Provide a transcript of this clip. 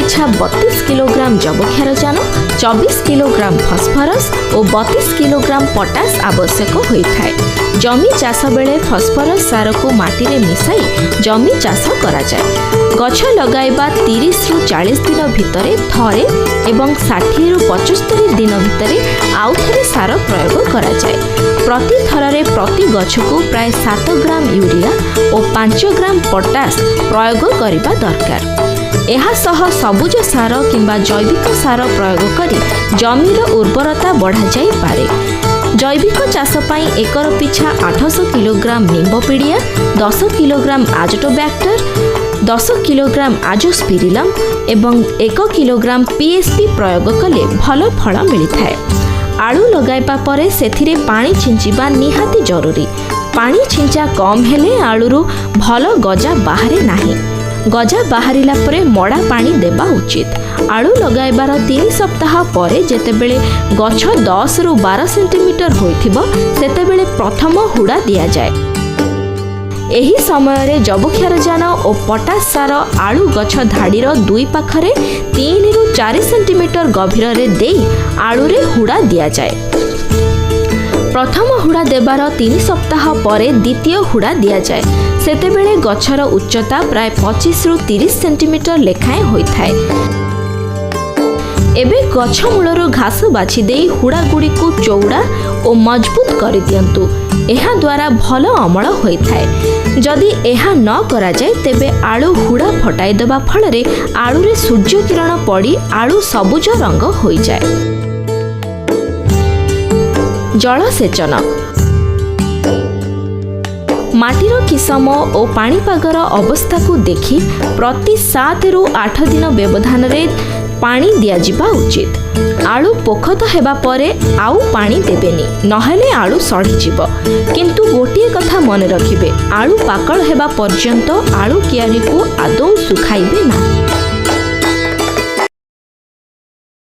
ପିଛା 32 kilogram ଯବକ୍ଷାରଜାନ, 24 kilogram phosphorus ଓ 32 kilogram potash ଆବଶ୍ୟକ ହୋଇଥାଏ। ଜମି ଚାଷ ବେଳେ ଫସ୍ଫରସ୍ ସାରକୁ ମାଟିରେ ମିଶାଇ ଜମି ଚାଷ କରାଯାଏ। ଗଛ ଲଗାଇବା 30ରୁ 40 ଦିନ ଭିତରେ ଥରେ ଏବଂ 60ରୁ 75 ଦିନ ଭିତରେ ଆଉ ଥରେ ସାର ପ୍ରୟୋଗ କରାଯାଏ। ପ୍ରତି ଥରରେ ପ୍ରତି ଗଛକୁ ପ୍ରାୟ 7 ଗ୍ରାମ ୟୁରିଆ ଓ 5 ଗ୍ରାମ ପଟାସ ପ୍ରୟୋଗ କରିବା ଦରକାର। ଏହା ସହ ସବୁଜ ସାର କିମ୍ବା ଜୈବିକ ସାର ପ୍ରୟୋଗ କରି ଜମିର ଉର୍ବରତା ବଢ଼ାଯାଇପାରେ। ଜୈବିକ ଚାଷ ପାଇଁ ଏକର ପିଛା 800 କିଲୋଗ୍ରାମ ନିମ୍ବ ପିଡ଼ିଆ, 10 କିଲୋଗ୍ରାମ ଆଜୋଟୋବ୍ୟାକ୍ଟର, 10 କିଲୋଗ୍ରାମ ଆଜୋସ୍ପିରିଲମ୍ ଏବଂ 1 କିଲୋଗ୍ରାମ ପିଏସ୍ପି ପ୍ରୟୋଗ କଲେ ଭଲ ଫଳ ମିଳିଥାଏ। ଆଳୁ ଲଗାଇବା ପରେ ସେଥିରେ ପାଣି ଛିଞ୍ଚିବା ନିହାତି ଜରୁରୀ। ପାଣି ଛିଞ୍ଚା କମ୍ ହେଲେ ଆଳୁରୁ ଭଲ ଗଜା ବାହାରେ ନାହିଁ। ଗଜା ବାହାରିଲା ପରେ ମଡ଼ା ପାଣି ଦେବା ଉଚିତ। ଆଳୁ ଲଗାଇବାର 3 ସପ୍ତାହ ପରେ ଯେତେବେଳେ ଗଛ 10ରୁ 12 ସେଣ୍ଟିମିଟର ହୋଇଥିବ, ସେତେବେଳେ ପ୍ରଥମ ହୁଡ଼ା ଦିଆଯାଏ। ଏହି ସମୟରେ ଯବକ୍ଷାରଜାନ ଓ ପଟାସ ସାର ଆଳୁ ଗଛ ଧାଡ଼ିର ଦୁଇ ପାଖରେ 3ରୁ 4 ସେଣ୍ଟିମିଟର ଗଭୀରରେ ଦେଇ ଆଳୁରେ ହୁଡ଼ା ଦିଆଯାଏ। ପ୍ରଥମ ହୁଡ଼ା ଦେବାର 3 ସପ୍ତାହ ପରେ ଦ୍ୱିତୀୟ ହୁଡ଼ା ଦିଆଯାଏ। ସେତେବେଳେ ଗଛର ଉଚ୍ଚତା ପ୍ରାୟ 25ରୁ 30 ସେଣ୍ଟିମିଟର ଲେଖାଏଁ ହୋଇଥାଏ। ଏବେ ଗଛ ମୂଳରୁ ଘାସ ବାଛି ଦେଇ ହୁଡ଼ାଗୁଡ଼ିକୁ ଚଉଡ଼ା ଓ ମଜବୁତ କରିଦିଅନ୍ତୁ। ଏହାଦ୍ୱାରା ଭଲ ଅମଳ ହୋଇଥାଏ। ଯଦି ଏହା ନ କରାଯାଏ, ତେବେ ଆଳୁ ହୁଡ଼ା ଫଟାଇ ଦେବା ଫଳରେ ଆଳୁରେ ସୂର୍ଯ୍ୟକିରଣ ପଡ଼ି ଆଳୁ ସବୁଜ ରଙ୍ଗ ହୋଇଯାଏ। ଜଳସେଚନ। ମାଟିର କିସମ ଓ ପାଣିପାଗର ଅବସ୍ଥାକୁ ଦେଖି ପ୍ରତି 7ରୁ 8 ଦିନ ବ୍ୟବଧାନରେ ପାଣି ଦିଆଯିବା ଉଚିତ। ଆଳୁ ପୋଖତ ହେବା ପରେ ଆଉ ପାଣି ଦେବେନି, ନହେଲେ ଆଳୁ ସଢ଼ିଯିବ। କିନ୍ତୁ ଗୋଟିଏ କଥା ମନେ ରଖିବେ, ଆଳୁ ପାକଳ ହେବା ପର୍ଯ୍ୟନ୍ତ ଆଳୁ କିଆରିକୁ ଆଦୌ ଶୁଖାଇବେ ନାହିଁ।